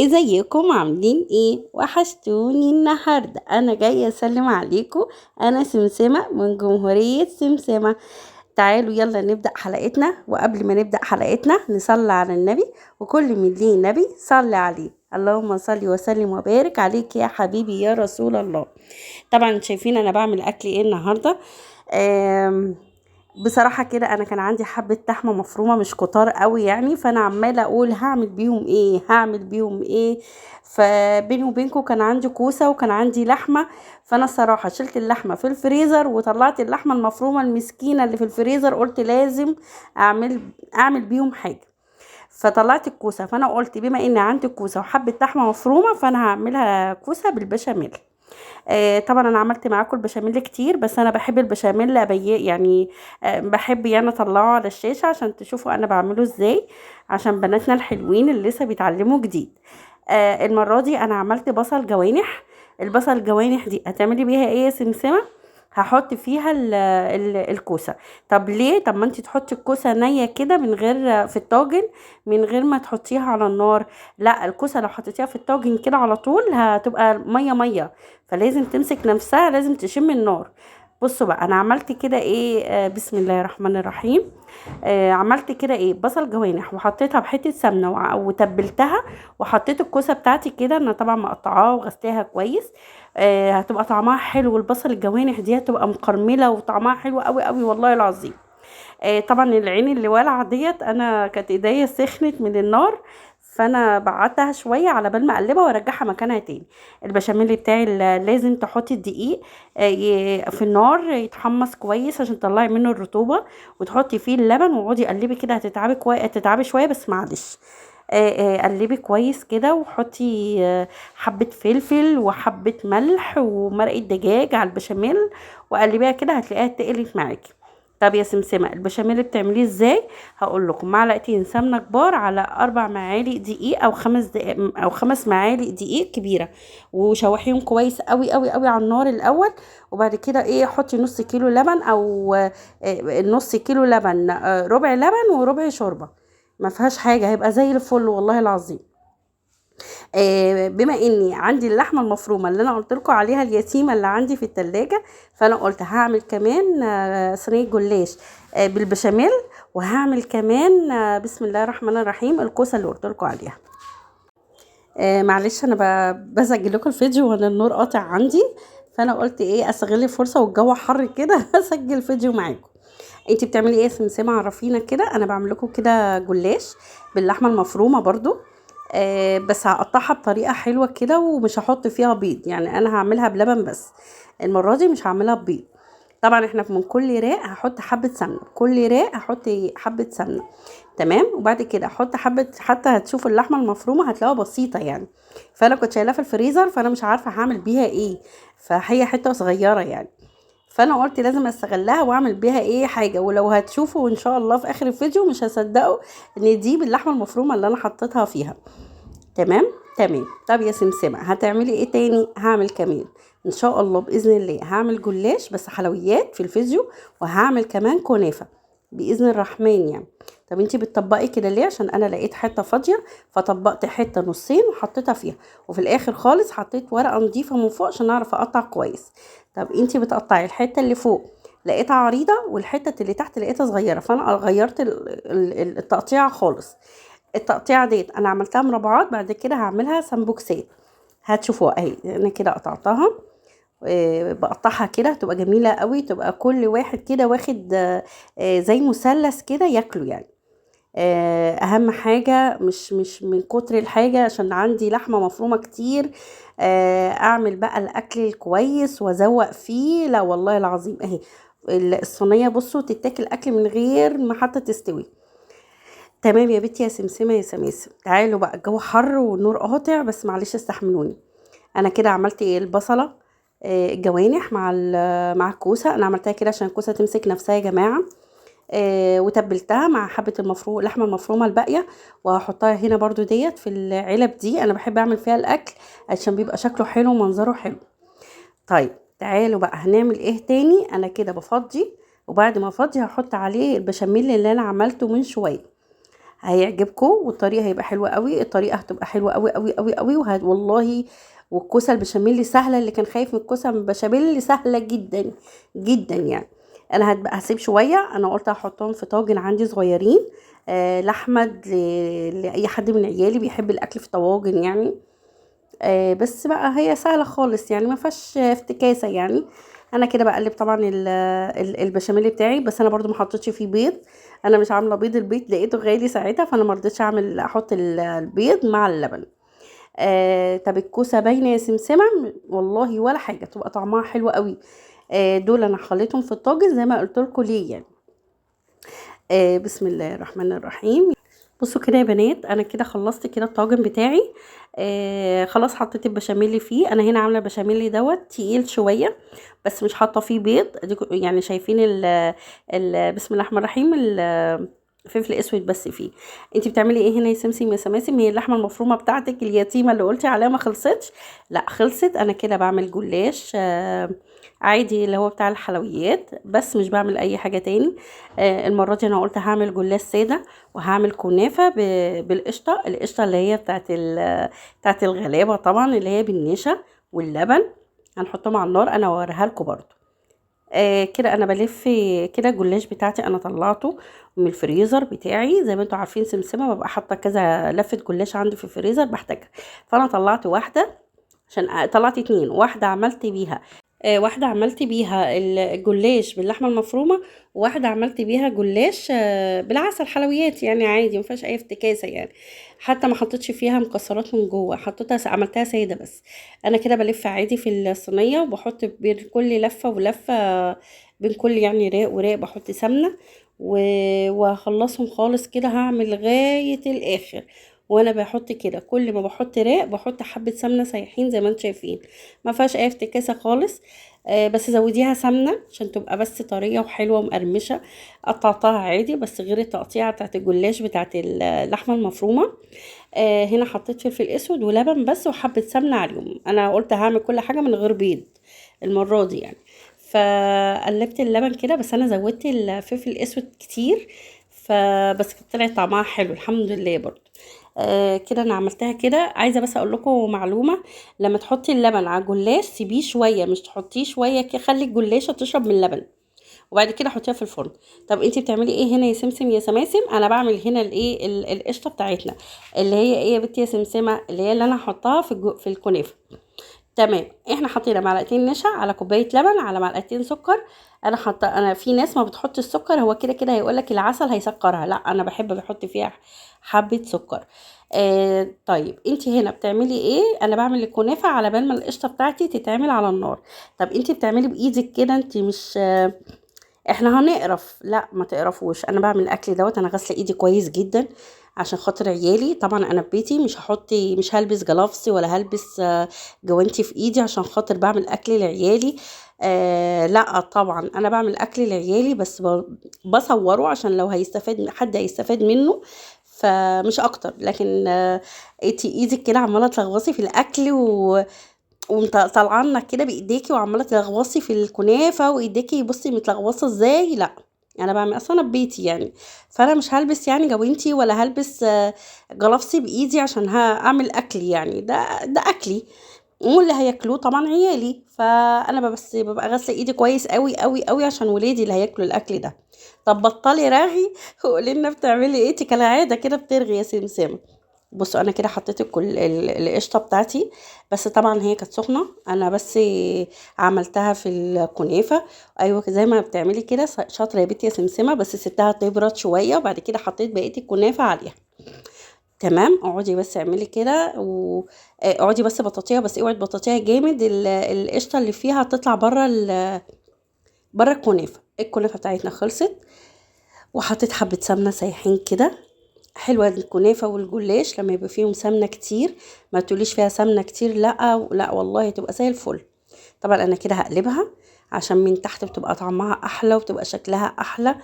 ازيكم؟ عاملين ايه؟ وحشتوني. النهارده انا جاية اسلم عليكم. انا سمسمه من جمهورية سمسمه. تعالوا يلا نبدا حلقتنا، وقبل ما نبدا حلقتنا نصلي على النبي، وكل من ليه نبي صلي عليه. اللهم صل وسلم وبارك عليك يا حبيبي يا رسول الله. طبعا شايفين انا بعمل اكل ايه النهارده. بصراحة كده أنا كان عندي حبة لحمة مفرومة مش كتار قوي يعني، فأنا عمالة أقول هعمل بيهم إيه هعمل بيهم إيه. فبيني وبينكم كان عندي كوسة وكان عندي لحمة، فأنا الصراحة شلت اللحمة في الفريزر وطلعت اللحمة المفرومة المسكينة اللي في الفريزر، قلت لازم أعمل بيهم حاجة. فطلعت الكوسة، فأنا قلت بما إن عندي كوسة وحبة لحمة مفرومة فأنا هعملها كوسة بالبشاميل. طبعا انا عملت معاكم البشاميل كتير، بس انا بحب البشاميل يعني بحب يعني اطلعه على الشاشة عشان تشوفوا انا بعمله ازاي، عشان بناتنا الحلوين اللي لسه بيتعلموا جديد. المرة دي انا عملت بصل جوانح. البصل الجوانح دي هتعملي بيها ايه يا سمسمه؟ هحط فيها الكوسه. طب ليه؟ طب ما انت تحطي الكوسه نيه كده من غير في الطاجن، من غير ما تحطيها على النار. لا، الكوسه لو حطيتيها في الطاجن كده على طول هتبقى مية مية، فلازم تمسك نفسها، لازم تشم النار. بصوا بقى انا عملت كده ايه، بسم الله الرحمن الرحيم. عملت كده ايه، بصل جوانح وحطيتها بحته سمنه وتبلتها، وحطيت الكوسه بتاعتي كده، انا طبعا مقطعاها وغسلاها كويس. هتبقى طعمها حلو، البصل الجوانح دي هتبقى مقرمله وطعمها حلو قوي قوي والله العظيم. طبعا العين اللي والعه ديت انا كانت ايديا سخنت من النار، فانا بعتها شوية على بال ما اقلبها وارجعها مكانها تاني. البشاميل بتاعي لازم تحطي الدقيق في النار يتحمص كويس عشان تطلعي منه الرطوبة، وتحطي فيه اللبن وقعدي قلبي كده. هتتعبي شوية بس معلش. قلبي كويس كده، وحطي حبه فلفل وحبه ملح ومرقه دجاج على البشاميل، وقلبيها كده هتلاقيها تقلت معاكي. طب يا سمسمه البشاميل بتعمليه ازاي؟ هقول لكم. معلقتين سمنه كبار على 4 معالق دقيق او 5 دقائق او 5 معالق دقيق كبيرة، وشوحيهم كويس قوي قوي قوي على النار الاول. وبعد كده ايه، حطي نص كيلو لبن او نص كيلو لبن، ربع لبن وربع شوربة، ما فيهاش حاجة، هيبقى زي الفل والله العظيم. بما اني عندي اللحمة المفرومه اللي انا قلت لكم عليها اليتيمة اللي عندي في التلاجة، فانا قلت هعمل كمان صينية جلاش بالبشاميل، وهعمل كمان بسم الله الرحمن الرحيم الكوسه اللي قلت لكم عليها. معلش انا بسجل لكم الفيديو وانا النور قاطع عندي، فانا قلت ايه استغل الفرصة والجو حر كده اسجل فيديو معاكم. انتي بتعملي ايه يا سمسمه؟ عرفينا كده. انا بعمل لكم كده جلاش باللحمه المفرومه برضو، بس هقطعها بطريقة حلوة كده، ومش هحط فيها بيض، يعني انا هعملها بلبن بس المرة دي، مش هعملها ببيض. طبعا احنا من كل راق هحط حبه سمنه، كل راق هحط حبه سمنه، تمام. وبعد كده احط حبه، حتى هتشوفوا اللحمة المفرومه هتلاقوها بسيطة يعني، فانا كنت شايلاها في الفريزر فانا مش عارفه هعمل بيها ايه، فهي حتة صغيرة يعني، فانا قلت لازم استغلها واعمل بيها ايه حاجة. ولو هتشوفوا ان شاء الله في اخر الفيديو مش هصدقوا ان دي باللحمه المفرومه اللي انا حطيتها فيها. تمام تمام. طب يا سمسمه هتعملي ايه تاني؟ هعمل كمان ان شاء الله باذن الله هعمل جلاش بس حلويات في الفيديو، وهعمل كمان كنافه باذن الرحمن يعني. طب انتي بتطبقي كده ليه؟ عشان انا لقيت حتة فاضية فطبقت حتة نصين وحطيتها فيها، وفي الاخر خالص حطيت ورقة نظيفة من فوق عشان اعرف اقطع كويس. طب انتي بتقطعي الحتة اللي فوق لقيتها عريضة، والحتة اللي تحت لقيتها صغيرة، فانا غيرت التقطيعه خالص. التقطيعه ديت انا عملتها مربعات، بعد كده هعملها سمبوكسات هتشوفوها اهي. انا كده قطعتها، بقطعها كده هتبقى جميلة قوي، تبقى كل واحد كده واخد زي مثلث كده ياكله يعني. اهم حاجة مش من كتر الحاجة، عشان عندي لحمه مفرومه كتير، اعمل بقى الاكل الكويس وازوق فيه. لا والله العظيم اهي الصينية بصوا تتاكل اكل من غير ما حتى تستوي. تمام يا بنتي يا سمسمه يا سماسم. تعالوا بقى الجو حر والنور قاطع، بس معلش استحملوني. انا كده عملت ايه، البصله الجوانح مع الكوسه، انا عملتها كده عشان الكوسه تمسك نفسها يا جماعة، وتبلتها مع حبه اللحمة المفرومه الباقية، وهحطها هنا برضو ديت في العلب دي. انا بحب اعمل فيها الاكل عشان بيبقى شكله حلو ومنظره حلو. طيب تعالوا بقى هنعمل ايه تاني. انا كده بفضي، وبعد ما افضي هحط عليه البشاميل اللي انا عملته من شوية. هيعجبكم، والطريقة هيبقى حلوة قوي، الطريقة هتبقى حلوة قوي قوي قوي قوي. والله والكوسه البشاميل سهلة، اللي كان خايف من الكوسه البشاميل سهلة جدا جدا يعني. انا هتبقى هسيب شوية، انا قلت هحطهم في طاجن عندي صغيرين، لاحمد لاي حد من عيالي بيحب الاكل في طواجن يعني. بس بقى هي سهلة خالص يعني، ما فيهاش افتكاسه يعني. انا كده بقلب طبعا البشاميل بتاعي، بس انا برضو ما حطيتش فيه بيض، انا مش عامله بيض، البيض لقيته غالي ساعتها، فانا ما رضيتش احط البيض مع اللبن. طب الكوسه باينة يا سمسمه، والله ولا حاجة، تبقى طعمها حلو قوي. دول انا خليتهم في الطاجن زي ما قلت لكم ليه يعني. بسم الله الرحمن الرحيم. بصوا كده يا بنات، انا كده خلصت كده الطاجن بتاعي. خلاص حطيت البشاميل فيه. انا هنا عامله بشاميل دوت تقيل شوية، بس مش حاطه فيه بيض، يعني شايفين ال ال بسم الله الرحمن الرحيم فلفل اسود بس فيه. انت بتعملي ايه هنا يا سمسم يا سماسم؟ هي اللحمة المفرومه بتاعتك اليتيمة اللي قلتي عليها ما خلصتش؟ لا خلصت. انا كده بعمل جلاش عادي اللي هو بتاع الحلويات، بس مش بعمل اي حاجة تاني. المرة دي انا قلت هعمل جلاش ساده، وهعمل كنافه بالقشطه، القشطه اللي هي بتاعت الغلابة طبعا، اللي هي بالنشا واللبن، هنحطهم على النار. انا هوريها لكم برده. كده انا بلف كده الجلاش بتاعتي، انا طلعته من الفريزر بتاعي زي ما انتم عارفين سمسمه، ببقى حاطه كذا لفه جلاش عندي في الفريزر بحتاجها، فانا طلعت واحدة، عشان طلعت اتنين، واحدة عملت بيها واحدة عملت بيها الجلاش باللحمه المفرومه، وواحدة عملت بيها جلاش بالعسل حلويات يعني عادي، ما فيهاش اي افتكاسه يعني، حتى ما حطيتش فيها مكسرات من جوه، حطيتها عملتها ساده بس. انا كده بلف عادي في الصينية، وبحط بين كل لفه ولفه، بين كل يعني راق وراق بحط سمنه، وهخلصهم خالص كده، هعمل لغاية الاخر. وانا بحط كده كل ما بحط راق بحط حبه سمنه سايحين زي ما انتم شايفين، ما فيهاش اي افتكاسه خالص. بس زوديها سمنه عشان تبقى بس طرية وحلوه ومقرمشه. قطعتها عادي بس غير التقطيعه بتاعت الجلاش بتاعت اللحمة المفرومه. هنا حطيت فلفل اسود ولبن بس وحبه سمنه عليهم. انا قلت هعمل كل حاجة من غير بيض المرة دي يعني، فقلبت اللبن كده، بس انا زودت الفلفل الاسود كتير، فبس طلع طعمها حلو الحمد لله برضو. كده انا عملتها كده. عايزه بس اقول لكم معلومة، لما تحطي اللبن على الجلاش سيبيه شوية، مش تحطيه شوية كده، خلي الجلاشه تشرب من اللبن وبعد كده حطيها في الفرن. طب انتي بتعملي ايه هنا يا سمسم يا سماسم؟ انا بعمل هنا الايه القشطه بتاعتنا اللي هي ايه يا بنتي يا سمسمه، اللي هي اللي انا هحطها في الكنافه. تمام، احنا حطينا معلقتين نشا على كوباية لبن على معلقتين سكر. انا حاطه، انا في ناس ما بتحطش السكر، هو كده كده هيقولك العسل هيسكرها، لا انا بحب بحط فيها حبه سكر. طيب انت هنا بتعملي ايه؟ انا بعمل الكنافه على بال ما القشطه بتاعتي تتعمل على النار. طب انت بتعملي بايدك كده، انت مش احنا هنقرف؟ لا ما تقرفوش، انا بعمل الاكل دوت انا غاسله ايدي كويس جدا عشان خاطر عيالي. طبعا انا في بيتي مش هلبس جلافز ولا هلبس جوانتي في ايدي عشان خاطر بعمل اكل لعيالي. لا طبعا انا بعمل اكل لعيالي بس بصورة عشان لو هيستفاد حد هيستفاد منه، فمش اكتر. لكن انتي ايدك كده عماله تلغوصي في الاكل وطالعه كده بايديكي وعماله تلغوصي في الكنافه وايديكي بصي متلغوصه ازاي، لا انا بعمل اصلا انا في بيتي يعني، فانا مش هلبس يعني جوانتي ولا هلبس جلافسي بايدي عشان هعمل اكل يعني، ده اكلي واللي هياكلوه طبعا عيالي، فانا بس ببقى غاسله ايدي كويس قوي قوي قوي عشان ولادي اللي هياكلوا الاكل ده. طب بطلي رغي وقولي لنا بتعملي ايه، انت كالعادة كده بترغي يا سمسمه. بصوا انا كده حطيت كل القشطه بتاعتي، بس طبعا هي كانت سخنة، انا بس عملتها في الكنافه. ايوه زي ما بتعملي كده، شاطرة يا بنتي يا سمسمه، بس سبتها تبرد شوية وبعد كده حطيت بقية الكنافه عليها. تمام، اقعدي بس اعملي كده واقعدي بس بطاطيها، بس اوعي تبططيها جامد، القشطه اللي فيها هتطلع بره الكنافه. الكنافه بتاعتنا خلصت، وحطيت حبه سمنه سايحين كده. حلوة الكنافه والجلاش لما يبقى فيهم سمنه كتير، ما تقوليش فيها سمنه كتير، لا لا والله تبقى زي الفل. طبعا انا كده هقلبها عشان من تحت بتبقى طعمها احلى وبتبقى شكلها احلى.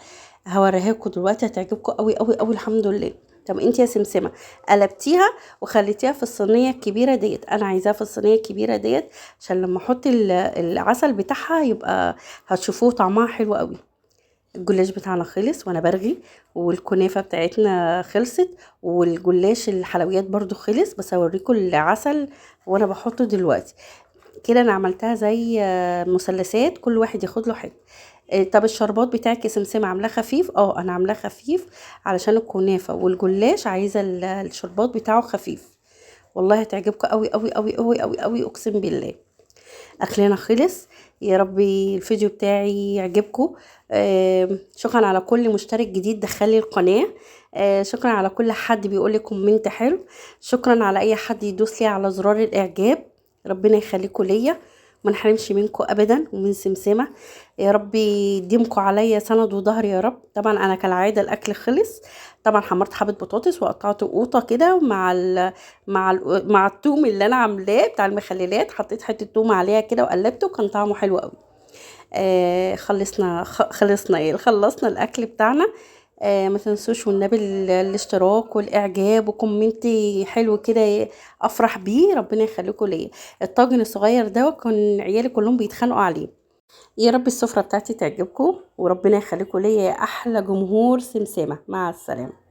هوريها لكم دلوقتي هتعجبكم قوي قوي قوي الحمد لله. طب انت يا سمسمه قلبتيها وخليتيها في الصينية الكبيرة ديت، انا عايزاها في الصينية الكبيرة ديت عشان لما احط العسل بتاعها يبقى هتشوفوه طعمها حلو قوي. الجلاش بتاعنا خلص وانا برغي، والكنافه بتاعتنا خلصت، والجلاش الحلويات برضو خلص. بس اوريكم العسل وانا بحطه دلوقتي كده. انا عملتها زي مثلثات، كل واحد ياخد له حتة. طب الشربات بتاعك يا سمسمه عاملاه خفيف؟ انا عاملاه خفيف علشان الكنافه والجلاش عايزه الشربات بتاعه خفيف. والله هتعجبكم قوي قوي قوي قوي قوي قوي، اقسم بالله. اكلنا خلص. يا ربي الفيديو بتاعي يعجبكم. شكرا على كل مشترك جديد دخلي القناة. شكرا على كل حد بيقول لي comment حلو. شكرا على اي حد يدوس لي على زرار الاعجاب. ربنا يخليكم ليا، ما نحرمش منكم ابدا ومن سمسمه. يا رب يديمكم عليا سند وظهر يا رب. طبعا انا كالعادة الاكل خلص. طبعا حمرت حبه بطاطس وقطعت قوطه كده مع التوم اللي انا عاملاه بتاع المخللات، حطيت حتة توم عليها كده وقلبته، كان طعمه حلو قوي. خلصنا ايه، خلصنا الاكل بتاعنا. ما تنسوش والنبي الاشتراك والاعجاب و comment حلو كده افرح بيه. ربنا يخليكم ليا. الطاجن الصغير ده كان عيالي كلهم بيتخانقوا عليه. يا رب السفرة بتاعتي تعجبكم، وربنا يخليكم ليا يا احلى جمهور سمسمة. مع السلامة.